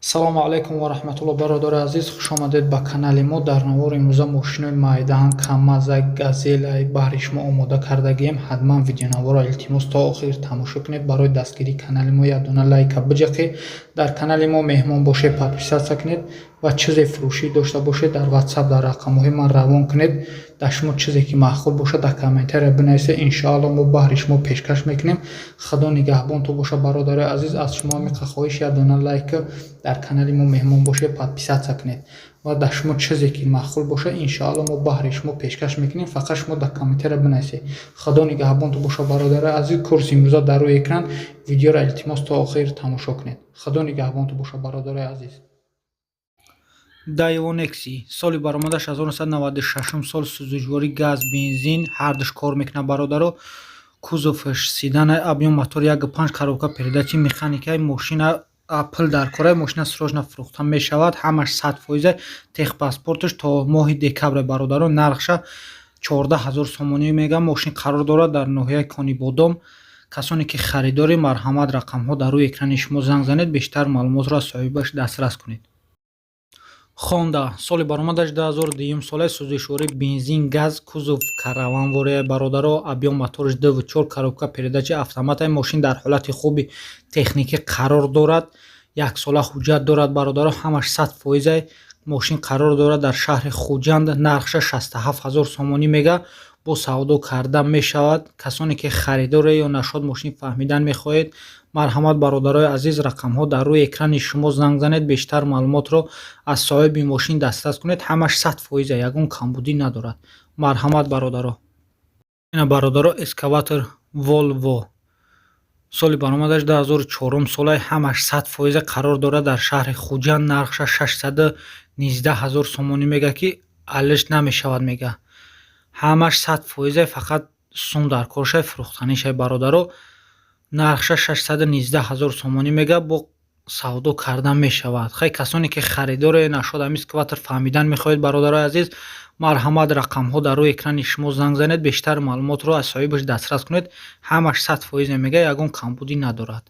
Салому алайкум ва раҳматулло, бародари азиз, хушомадед ба канали мо. Дар навори имрӯза мошинои майдаҳан, Камазай, Газелай баҳри шумо омода кардагием. Ҳатман видеонаворро, илтимос, то охир тамошо кунед. Барои дастгирии канали мо як дона лайка биҷақед. Дар канали мо меҳмон бошед, подписаться кунед ва чизе фурӯшӣ дошта бошед, дар Ватсап дар рақамҳои ман равон кунед. Дар шумо чизе ки маъқул бошад, дар комментария бинависед, иншоалло, мо баҳри шумо пешкаш мекунем. Худо нигаҳбонтон бошад, бародари азиз. Аз шумо ҳамиқа хоҳиш: як дона лайка, дар канали мо меҳмон бошед, подписаться кунед ва дар шумо чизе ки маъқул бошад, иншоалло, мо баҳри шумо пешкаш мекунем. Фақат шумо дар комментария бинависед. Худо нигаҳбонтон бошад, бародари азиз. Курси имрӯза дар рӯи экран. Видеоро, илтимос, то охир тамошо кунед. Худо нигаҳбонтон бошад, бародари азиз. Daewoo Nexia, соли баромадаш 1996 сол, сӯзишворӣ газ, бензин, ҳардуш кор мекунад, бародаро. Кузоваш седан, объём мотор 1,5, коробка передачи механикаи. Мошина пул дар кора, мошина срочно фурӯхта мешавад. Ҳамаш 100%, техпаспорташ то моҳи декабр, бародаро. Нархша 14 000 сомонӣ мегӯям. Мошин қарор дорад дар ноҳияи Конибодом. Касоне ки харидорӣ, марҳамат, рақамҳо дар рӯи экрани шумо, занг занед, бештар маълумотро аз соҳибаш дастрас кунед. Хонда, соли баромадаш 2002 соле, сӯзишворӣ бензин, газ, кузов караванвория, бародаро. Объём мотораш 2,4, коробка передачи автомата. Мошин дар ҳолати хуби техникӣ қарор дорад, яксола ҳуҷҷат дорад, бародаро, ҳамаш 100%. Мошин қарор дорад дар шаҳри Хуҷанд. Нархша 67 000 сомонӣ мега, бо савдо карда мешавад. Касоне ки харидоре ё нашод мошин фаҳмидан мехоҳед, марҳамат, бародарои азиз, рақамҳо дар рӯи экрани шумо, занг занед, бештар маълумотро аз соҳиби мошин дастрас кунед. Ҳамаш 100%, ягон камбудӣ надорад. Марҳамат, бародаро. Ина, бародаро, экскаватор Волво, соли баромадаш 2004 солаи, ҳамаш 100%, қарор дорад дар шаҳри Хуҷанд. Нархша 619 000 сомонӣ мега, ки алиш намешавад мега. Ҳамаш 100%, фақат сум дар коршай, фурӯхтанишай, бародаро. Нархша 619 000 сомонӣ мега, бо савдо карда мешавад. Хай, касоне ки харидоре нашод ҳамин экскаватор фаҳмидан мехоҳед, бародарои азиз, марҳамат, рақамҳо дар рӯи экрани шумо, занг занед, бештар маълумотро аз соҳибаш дастрас кунед. Ҳамаш 100% мега, ягон камбудӣ надорад.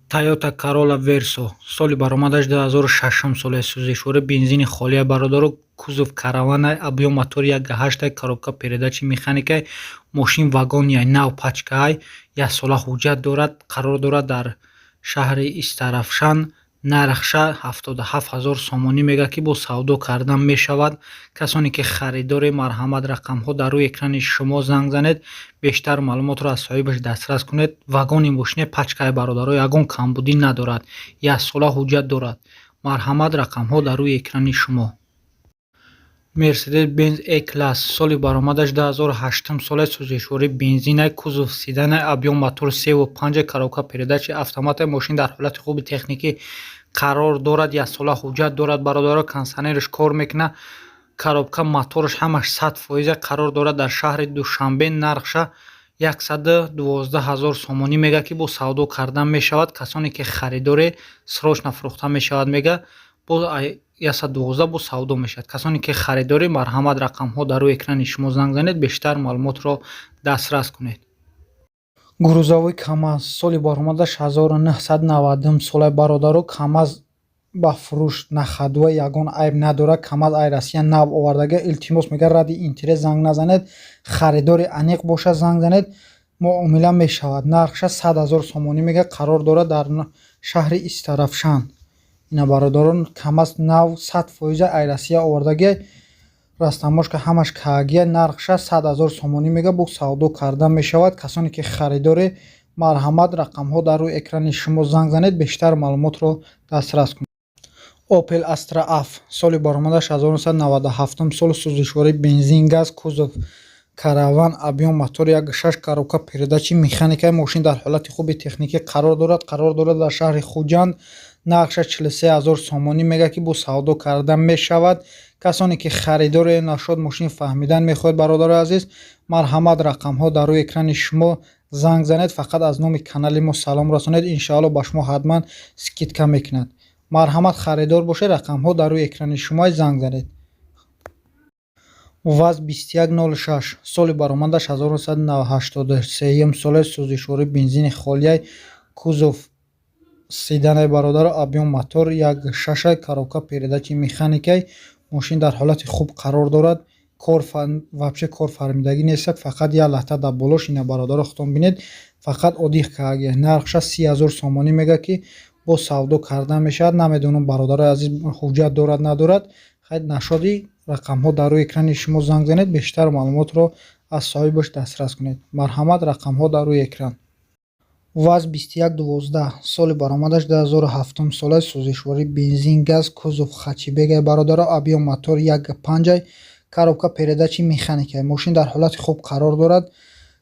Тойота Corolla Verso, соли баромадаш 2006 соли, сӯзишворӣ бензини холия, бародаро. Кузов каравана, объём мотор 1,8, коробка передачи механикай. Мошин вагонияй, нав пачкаай, яксола ҳуҷҷат дорад. Қарор дорад дар шаҳри Истаравшан. Нархша 77 000 сомонӣ мега, ки бо савдо карда мешавад. Касоне ки харидоре, марҳамат, рақамҳо дар рӯи экрани шумо, занг занед, бештар маълумотро аз соҳибаш дастрас кунед. Вагони мошине пачкаи, бародаро, ягон камбудӣ надорад, яксола ҳуҷҷат дорад. Марҳамат, рақамҳо дар рӯи экрани шумо. Мерседес Бенз Е класс, соли баромадаш 2008 соле, сӯзишворӣ бензинай, кузов седанай, объём мотор 3,5, коробка передачи автомата. Мошин дар ҳолати хуби техникӣ қарор дорад, яксола ҳуҷҷат дорад, бародаро. Кондитсионераш кор мекунад, коробка, мотораш ҳамаш 100%. Қарор дорад дар шаҳри Душанбе. Нархша 112 000 сомонӣ мега, ки бо савдо карда мешавад. Касоне ки харидоре, срочно фурӯхта мешавад мега, бо 112 бо савдо мешавад. Касоне ки харидорӣ, марҳамат, рақамҳо дар рӯи экрани шумо, занг занед, бештар маълумотро дастрас кунед. Грузовой Камаз, соли баромадаш 1990 солаи, бародаро. Камаз ба фурӯш на ходовой, ягон айб надорад. Камаз ай Россия нав овардага. Илтимос, мега, ради интерес занг назанед, харидори аниқ бошад, занг занед, муомила мешавад. Нархша 100 000 сомонӣ мега. Қарор дорад дар шаҳри Истаравшан. Ина, бародарон, Камаз нав, 100% ай Россия овардагӣ, растаможка ҳамаш каагия. Нархша 100 000 сомонӣ мега, бо савдо карда мешавад. Касоне ки харидоре, марҳамат, рақамҳо дар рӯи экрани шумо, занг занед, бештар маълумотро дастрас кунед. Opel Astra F, соли баромадаш 1997 сол, сӯзишворӣ бензин, газ, кузов караван, объём мотор 1,6, коробка передачи механика. Мошин дар ҳолати хуби техникӣ қарор дорад. Қарор дорад дар шаҳри Хуҷанд. Нархша 43 000 сомонӣ мега, ки бо савдо карда мешавад. Касоне ки харидоре нашод мошин фаҳмидан мехоҳед, бародарои азиз, марҳамат, рақамҳо дар рӯи экрани шумо, занг занед. Фақат аз номи канали мо салом расонед, иншоалло, ба шумо ҳатман скидка мекунад. Марҳамат, харидор бошед, рақамҳо дар рӯи экрани шумо, занг занед. ВАЗ 2106, соли баромадаш 1983 соле, сӯзишворӣ бензини холияй, кузов. Седанай, бародаро, объём мотор 1,6, коробка передачи механикай. Мошин дар ҳолати хуб қарор дорад. Кор вообще кор фармидагӣ нест, фақат як лата дар болош. Ина, бародаро, худтон бинед, фақат одих кааги. Нархша 30 000 сомонӣ мега, ки бо савдо карда мешавад. Намедонам, бародарои азиз, ҳуҷҷат дорад, надорад. Хайр, нашоди рақамҳо дар рӯи экрани шумо, занг занед, бештар маълумотро аз соҳибаш дастрас кунед. Марҳамат, рақамҳо дар рӯи экран. ВАЗ 2112, соли баромадаш 2007 сола, сӯзишворӣ бензин, газ, кузов хэтчбекай, бародаро, объём мотор 1,5, коробка передачи механикай. Мошин дар ҳолати хуб қарор дорад,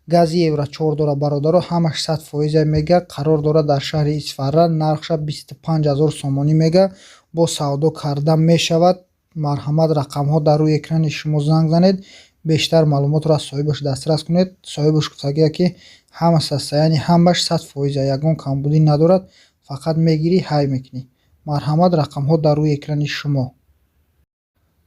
гази Евро 4 дорад, бародаро, ҳамаш 100 фоиза мега. Қарор дорад дар шаҳри Исфара, нархша 25 000 сомонӣ мега, бо савдо карда мешавад. Марҳамат, рақамҳо дар рӯи экрани шумо, занг занед, бештар маълумотро аз соҳибаш дастрас кунед. Соҳибаш гуфтагия, ки ҳама состояние ҳамаш 100 фоиза, ягон камбудӣ надорад, фақат мегирӣ, ҳай мекунӣ. Марҳамат, рақамҳо дар рӯи экрани шумо.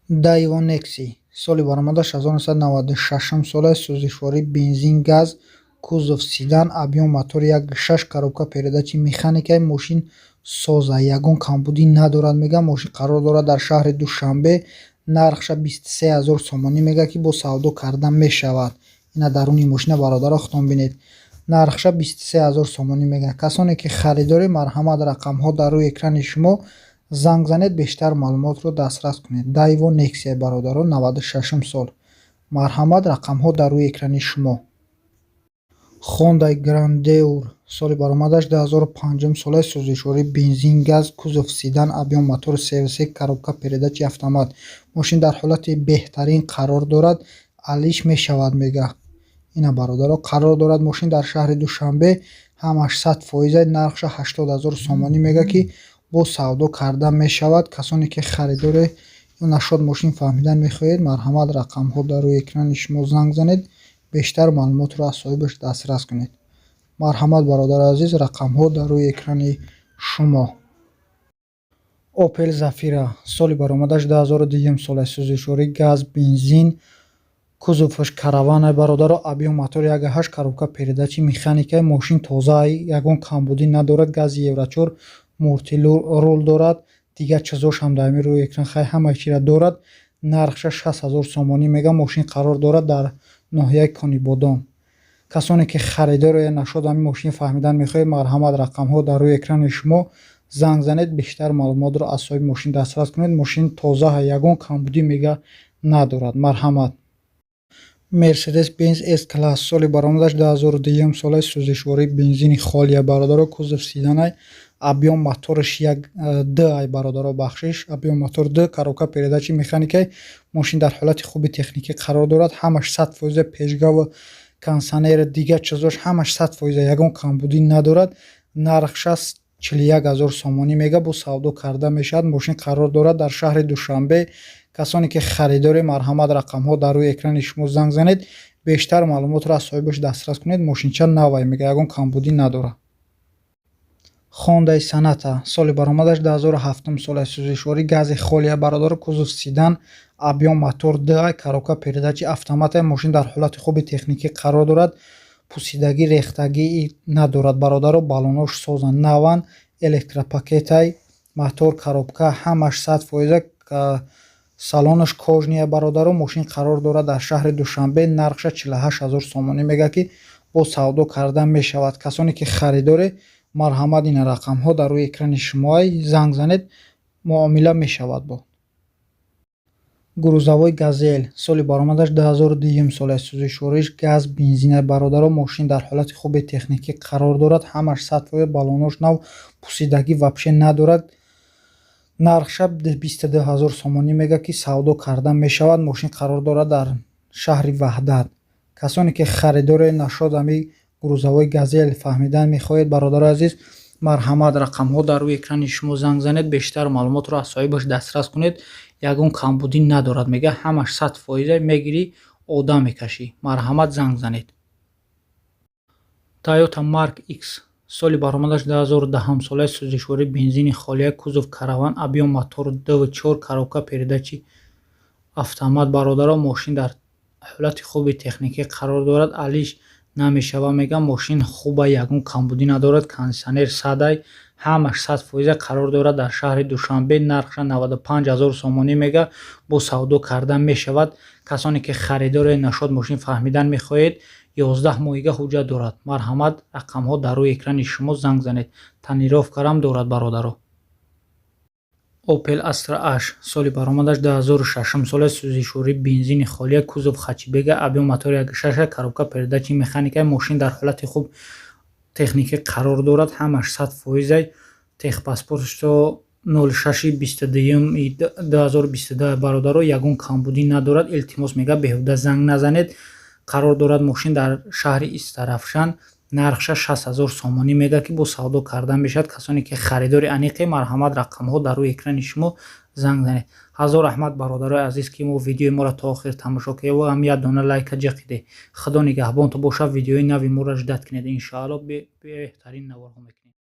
Daewoo Nexia, соли баромадаш 1996 сола, сӯзишворӣ бензин, газ, кузов седан, объём мотор 1,6, коробка передачи механикай. Мошин соза, ягон камбудӣ надорад, мега. Мошин қарор дорад дар шаҳри Душанбе, нархша 23 000 сомонӣ мега, ки бо савдо карда мешавад. Ина даруни мошина, бародаро, худтон бинед. Нархша 23 000 сомонӣ мега. Касоне ки харидорӣ, марҳамат, рақамҳо дар рӯи экрани шумо, занг занед, бештар маълумотро дастрас кунед. Daewoo Nexia, бародаро, 96 сол. Марҳамат, рақамҳо дар рӯи экрани шумо. Honda Grandeur, соли баромадаш 2005 сола, сӯзишворӣ бензин, газ, кузов седан, объём мотор 3,3, коробка передачи автомат. Мошин дар ҳолати беҳтарин қарор дорад, алиш мешавад, мега. Ина, бародаро, қарор дорад мошин дар шаҳри Душанбе, ҳамаш 100 фоиза, нархша 80 000 сомонӣ мега, ки бо савдо карда мешавад. Касоне ки харидоре ё нашод мошин фаҳмидан мехоҳед, марҳамат, рақамҳо дар рӯи экрани шумо, занг занед, бештар маълумотро аз соҳибаш дастрас кунед. Марҳамат, бародари азиз, рақамҳо дар рӯи экрани шумо. Opel Zafira, соли баромадаш 2002 сола, сӯзишворӣ газ, бензин, кузоваш караван, бародаро, объём мотор 1,8, коробка передачи механика. Мошин тоза, ягон камбудӣ надорад, гази Евро 4, мультируль дорад, дигар чизош ҳам дар рӯи экран, хай, ҳамаи чиро дорад. Нархша 60 000 сомонӣ мега. Мошин қарор дорад дар ноҳияи Конибодом. Касоне ки харидоро ё нашод ҳамин мошин фаҳмидан мехоҳед, марҳамат, рақамҳо дар рӯи экрани шумо, занг занед, бештар маълумотро аз соҳиби мошин дастрас кунед. Мошин тоза, ягон камбудӣ, мега, надорад. Марҳамат. Mercedes Benz S Class, соли баромадаш 2002 сола, сӯзишвории бензини холия, бародаро, кузов седанай, объём мотораш як д ай, бародаро, бахшиш, объём мотор д, коробка передачи механикай. Мошин дар ҳолати хуби техникӣ қарор дорад, ҳамаш 100 фоиза, пешгаву кондитсионер, дигар чизош ҳамаш 100 фоиза, ягон камбудӣ надорад. Нархша 41 000 сомонӣ мега, бо савдо карда мешавад. Мошин қарор дорад дар шаҳри Душанбе. Касоне ки харидоре, марҳамат, рақамҳо дар рӯи экрани шумо, занг занед, бештар маълумотро аз соҳибаш дастрас кунед. Мошинча навай, мега, ягон камбудӣ надорад. Honda Sonata, соли баромадаш 2007 сола, сӯзишворӣ гази холия, бародаро, кузов седан, объём мотор д, коробка передачи автомат. Мошин дар ҳолати хуби техникӣ қарор дорад, пусидагӣ, рехтагӣ надорад, бародаро, баллонош созанд, наванд, электропакетай, мотор, коробка ҳамаш 100 фоиза, салонаш кожаный, бародаро. Мошин қарор дорад дар шаҳри Душанбе, нархша 48 000 сомонӣ мега, ки бо савдо карда мешавад. Касоне ки харидоре, марҳамат, ина рақамҳо дар рӯи экрани шумоай, занг занед, муомила мешавад. Бо грузовой Газель, соли баромадаш 2002 сола, сӯзишвориш газ, бензин, бародаро. Мошин дар ҳолати хуби техникӣ қарор дорад, ҳамаш 100 фоиз, баллонош нав, пусидагӣ вообще надорад. Нархша 22 000 сомонӣ мега, ки савдо карда мешавад. Мошин қарор дорад дар шаҳри Ваҳдат. Касоне ки харидоре нашод ами грузовой Газель фаҳмидан мехоҳед, бародарои азиз, марҳамат, рақамҳо дар рӯи экрани шумо, занг занед, бештар маълумотро аз соҳибаш дастрас кунед. Ягон камбудӣ надорад, мега, ҳамаш 100 фоиза, мегирӣ, одам мекашӣ. Марҳамат, занг занед. Toyota Mark X, соли баромадаш 2010 сола, сӯзишвории бензини холия, кузов караван, объём мотор 2,4, коробка передачи автомат. Бародаро, мошин дар ҳолати хуби техникӣ қарор дорад, алиш Намешава, мегам, мошин хуба, ягон камбудӣ надорад, кондитсионер садай, ҳамаш 100%. Қарор дорад дар шаҳри Душанбе, нархша 95 000 сомонӣ мега, бо савдо карда мешавад. Касоне ки харидоре нашод, мошин фаҳмидан мехоҳед, 11 моҳига ҳуҷҷат дорад. Марҳамат, рақамҳо дар рӯи экрани шумо, занг занед. Тонировкарам дорад, бародаро. Opel Astra H, соли баромадаш 2006 сола, сӯзишворӣ бензини холия, кузов хэтчбека, объем мотори 1,6, коробка передачи механика. Мошин дар ҳолати хуб техникӣ қарор дорад, ҳамаш 100%. Техпаспорташ то 06.22.2022, бародаро, ягон камбудӣ надорад. Илтимос, мега, беҳуда занг назанед. Қарор дорад мошин дар шаҳри Истаравшан, нархша 60 000 сомонӣ мега, ки бо савдо карда мешавад. Касоне ки харидори аниқе, марҳамат, рақамҳо дар рӯи экрани шумо, занг занед. Ҳазор раҳмат, бародарои азиз, ки мо видеои моро то охир тамошо кардед ва ҳам як дона лайка ҷақиде. Худо нигаҳбонтон бошад. Видеои нави моро ждать кунед, иншоалло, беҳтарин наворҳо мекунем.